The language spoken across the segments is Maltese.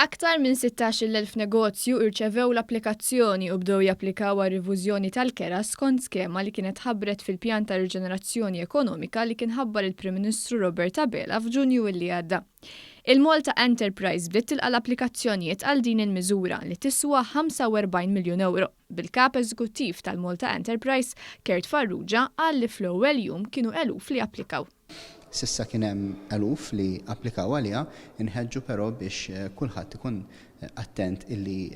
Aktar minn 16,000 negozju irċevew l-applikazzjoni u bdew japplikaw għal rifużjoni tal-kera skont skema li kienet ħabbret fil-pjan ta' riġenerazzjoni ekonomika li kien ħabbar il-Prim Ministru Robert Abela f'Ġunju illi għadda. Il-Malta Enterprise bdiet tilqa' l-applikazzjonijiet għal din il-miżura li tiswa 45 miljun ewro, bil-Kap Eżekuttiv tal-Malta Enterprise, Kurt Farrugia, qal li fl-ewwel jum kienu eluf li applikaw. S'issa kien hemm eluf li applikaw għaliha, inħeġġu però biex kulħadd ikun attent illi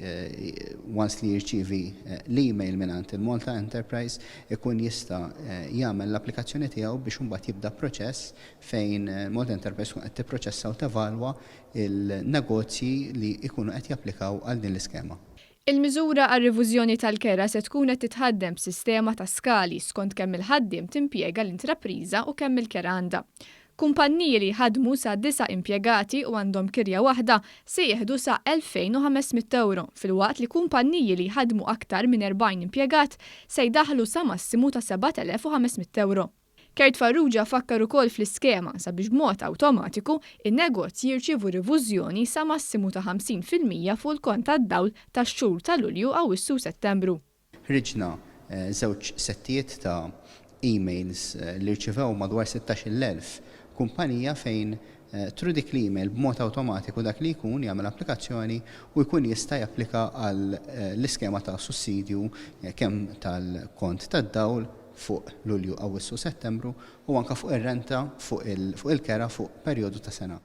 once li jirċievi l-email mingħand il-Malta Enterprise ikun jista' jagħmel l-applikazzjoni tiegħu biex imbagħad jibda proċess fejn Malta Enterprise tkun qed tipproċessa u tevalwa l-negozji li jkunu qed japplikaw għal din l-iskema. Il-miżura għar-rivużjoni tal-kera se tkun qed titħaddem b'sistema ta' skali skont kemm il-ħaddiem timpjega l-intrapriża u kemm il-kera għandha. Kumpanniji li jħaddmu sa disa' impjegati u għandhom kirja waħda se jieħdu sa 2,500 ewro filwaqt li kumpanniji li jħaddmu aktar minn 40 impjegat se jdaħħlu sa massimu ta' 7,500 ewro. Kurt Farrugia fakkar ukoll fl-iskema sabiex b'mod awtomatiku in-negozji jirċievu rifużjoni sa massimu ta' 50% fuq il-kont tad-dawl tax-xhur ta' Lulju, Awwissu u Settembru. Ħriġna żewġ settijiet ta' emails li rċivew madwar 16,000 kumpanija fejn through dik l-email b'mod awtomatiku dak li jkun jagħmel applikazzjoni u jkun jista' japplika għal l-iskema ta' sussidju kemm tal-kont tad-dawl fuq Lulju, Awwissu u Settembru u anke fuq ir-renta fuq il-kera fuq perjodu ta' sena.